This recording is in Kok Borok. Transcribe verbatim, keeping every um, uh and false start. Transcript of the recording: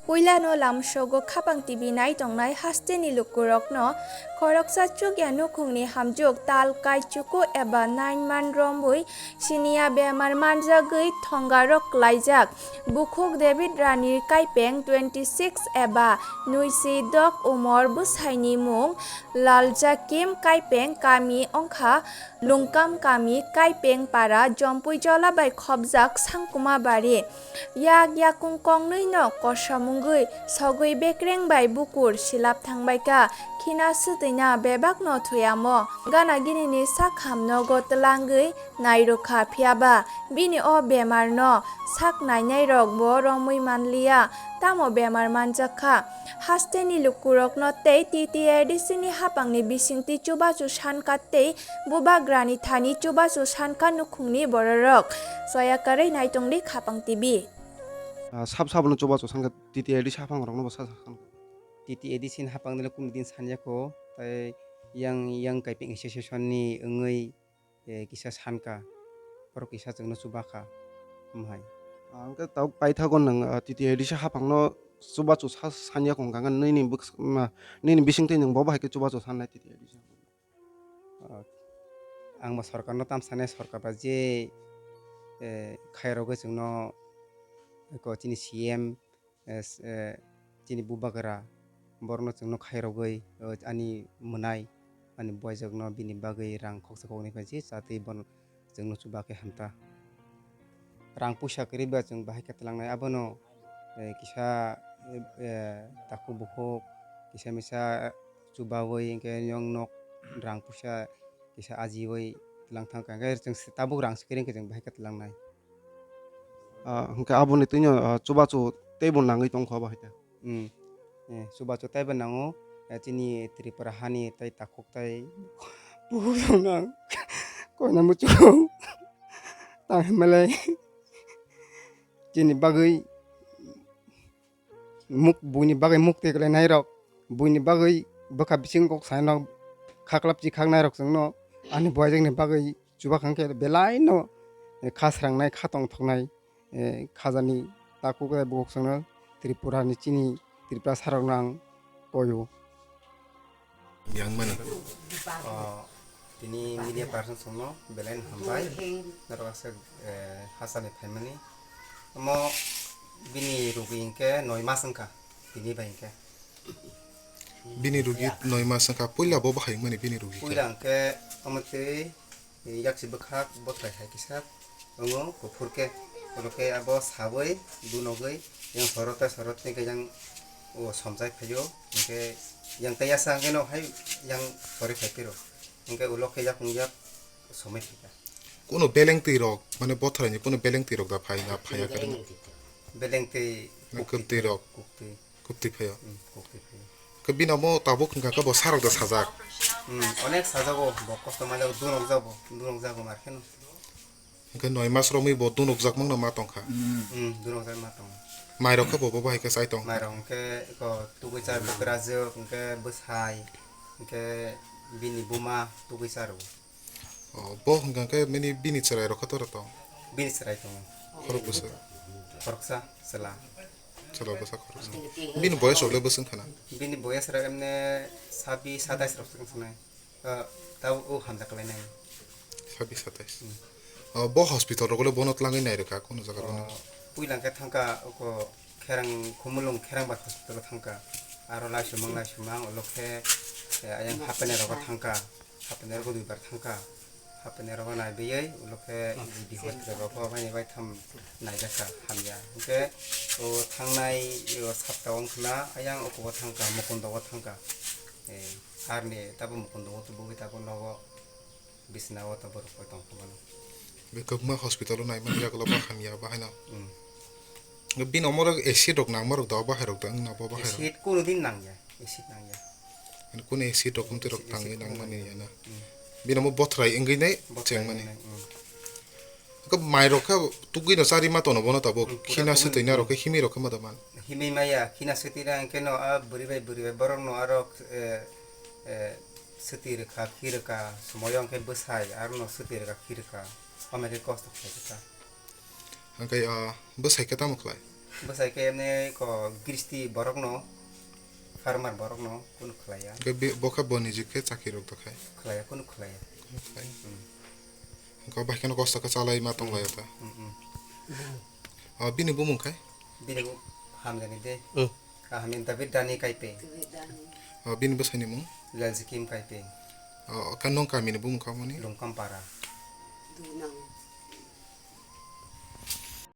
Puilano lamsogo Khapang T V nai tongnai hasteni lukurokno khoroksa chukya nukhungni hamjwk tal kaichuku eba nine man romwi siniya bemar manjagwi thongarok klaijak. Bukhuk David Rani Kaipeng twenty six eba nuisi dok umor bwsaini mung Laljakim Kaipeng kami wngkha Lungkam kami Kaipeng para Jompui jola bai khopjak Sangkuma bari. Yak yakung kongnwi no kosom wngwi sogwi bekreng bai bukur silap thangbaikha, khina swtwina bebak no thwiyamo. Gana gini ni sakham nogo twlangwi nairwkha, phiyaba bini o bemar no sak nainai rok bo romwi manliya, tamo bemar manjakha. Hasteni lukurokno tei T T A D C ni hapangni bisingtwi chubachu sankha tei bubagrani thani chubachu sankha nukhungni bororok. Soya karwi naitongdi Khapang T V. Ah, sab sabono chubachu sankha T T A D C hapang rokno bo sa sa sankha. T T A D C ni hapang nile kunu din sanya kho, tai yang, yang Kaipeng Association ni wngwi, eh, kisa sankha, borok kisa chwngno chubakha, omo hai. Ah, hwnkhe tabuk paithago nwng, ah, T T A D C hapangno chubachu sa-, sanya kho hwnkha, nini bwk-, ma, nini bisingtwi nwng bo bahai khe chubachu sannai T T A D C hapang? Ah, ang bo sorkarno tam sanai, sorkar ba je, eh, khairogwi chwngno eko chini C M, eh, s-, eh, chini bubagra borokno chwngno khairogwi, eh, ani mwnai, ani buaijokno bini bagwi rang khoksa khoknwi phaisi chatwi bono chwngno chuba khe hamta. Rang puisa kwrwi ba chwng bahai khe twlangnai abono, eh, kisa, eh, eh, takhuk bukhuk kisa misa chubawi hwnkhe yang nok rang puisa kisa ajiwi twlang thangkha, hwnkhe chwng tabuk rang swkirwi hwnkhe chwng bahai khe twlangnai. Ah, hwnkhe aboni twino, ah, chubachu teibo nangwi tongkha bahai khe. Hmm. Eh, chubachu teibo nango, eh, chini Tripura hani tei takhuk tei bukhuk rok nang koina muchung tang hwnmalai chini bagwi muk-, buini bagwi mukti kwlainairok, buini bagwi bwkha bising kok sainok khaklap chikhaknairok chwngno ani buaijwkni bagwi chubakhang khe belaino, eh, kha srangnai, kha tongthoknai, eh, khajani takhuk tei bukhuk chwngno Tripurani chini Tripurasarokno ang koio. Yang mani. Oh, tini media person songno belai no hambai. Norok aswk, eh, hachani phaimani. Omo bini rugi hinkhe noi mas wngkha. Tini bai hinkhe. Bini rugi noi mas wngkha. Puila bo bahai wngmani bini rugi khe. Puila hinkhe omo twi yaksi bwkhak bothai hai kisa wngo kuphur khe. Oro khe abo sawi dunogwi yang sorot tei sorot twi khe yang o somjai phaio. Hinkhe yang tei yasa hinkhe no hai yang sori phai phiro. Hinkhe ulo khe yakung yak somai phaikha. Kuno beleng twi rok, mane bothorani kuno beleng twi rok da phai na phaiya khe? Beleng twi, kwp twi rok. Kwp twi. Kwp twi phaio. Hmm, kwp twi phaio. Khe bini omo tabuk hwnkha khe bo sarok da sajak. Hmm, onek sajago, bo kosto manjago, dunok jago, dunok jago mar kheno. Hwnkhe noi mas romwi bo dunokjak mangno ma tongkha. Hmm, dunokjak ma tongo. Mairok khe bo, bo bahai khe chai tong. Mairok hwnkhe eko tugui char bwkrajwk, hwnkhe bwsai, hwnkhe bini buma tugui charo. Oh, bo hwnkha khe mini bini chwrairok khe tora tong? Bini chwrai tongo. Khorok bwswk? Khoroksa chwla. Chwla bwsa khoroksa. Bini boyes rok le bwswk wngkha na? Bini boyes rok emne sabis satais rok se wngkha nai. Ah, tabo o hamjak lai nai. Sabis satais. Hmm. Oh, bo hospital rogo le bono tlangwi nai rwkha, kono jaga rogo? Oh, puila khe thangkha oko Kherang, Khumulwng Kherangbar hospital o thangkha. Aro laisumang, laisumang, ulo khe, eh, ayang hapene rogo thangkha. Hapene rogo duibar thangkha. Hapene rogo naibiui, ulo khe G B hospital rogo phaini bai tham naijakha, hamya. Hwnkhe o thangnai, o sapta wngkhna, ayang oko thangkha, Mukundo o thangkha. Eh, arni tabo Mukundo o tubugwi tabo nogo. Bisna o to borok koi tong khe mano. Be kwbangma hospital o naimani yagulo ba hamya bahaino. Hmm. Bini omorok acid rok nangmarok da o bahai rok da wngna bo bahai rok? Acid kuno din nangya, acid nangya. Ani kuno acid rok wngtwi rok tangwi nangmani ya na. Hmm. Bini omo bothrai wngwi nai chengmani. Bothrai wngwi nai, hmm. Khe mairok khe tugwino chari ma tono bono tabuk. Hmm, khina pura swtwi narok khe himwi rok khe ma da man. Himwi maya, khina swtwi na hwnkhe no a bwrwi bai bwrwi bai borok no aro, eh, eh, swtwi rwkha, khi rwkha, somoyo hwnkhe bwsai, arono swtwi rwkha, khi rwkha, omo khe kosto khlai rwkha. Hwnkhe, ah, bwsai khe tamo khlai? Bwsai khe emne ko gristi borokno, farmer borokno kunu khlaiya. Hwnkhe be-, bo khe bo nijik khe chakri rok to khai. Khlaiya, kunu khlaiya. Khai. Hmm. Hwnkhe bai kheno kosto khe chalai ma tong laio ta. Hmm, hmm. O, bini bumung khai? Bini bu hamjani de. Hmm. Kaham ni David Dani Kaipe. O, bini bwsai ni mung? Lalsikim Kaipe. O, ka nong kami ni bumung kha mani? Lungkampara. Dunang.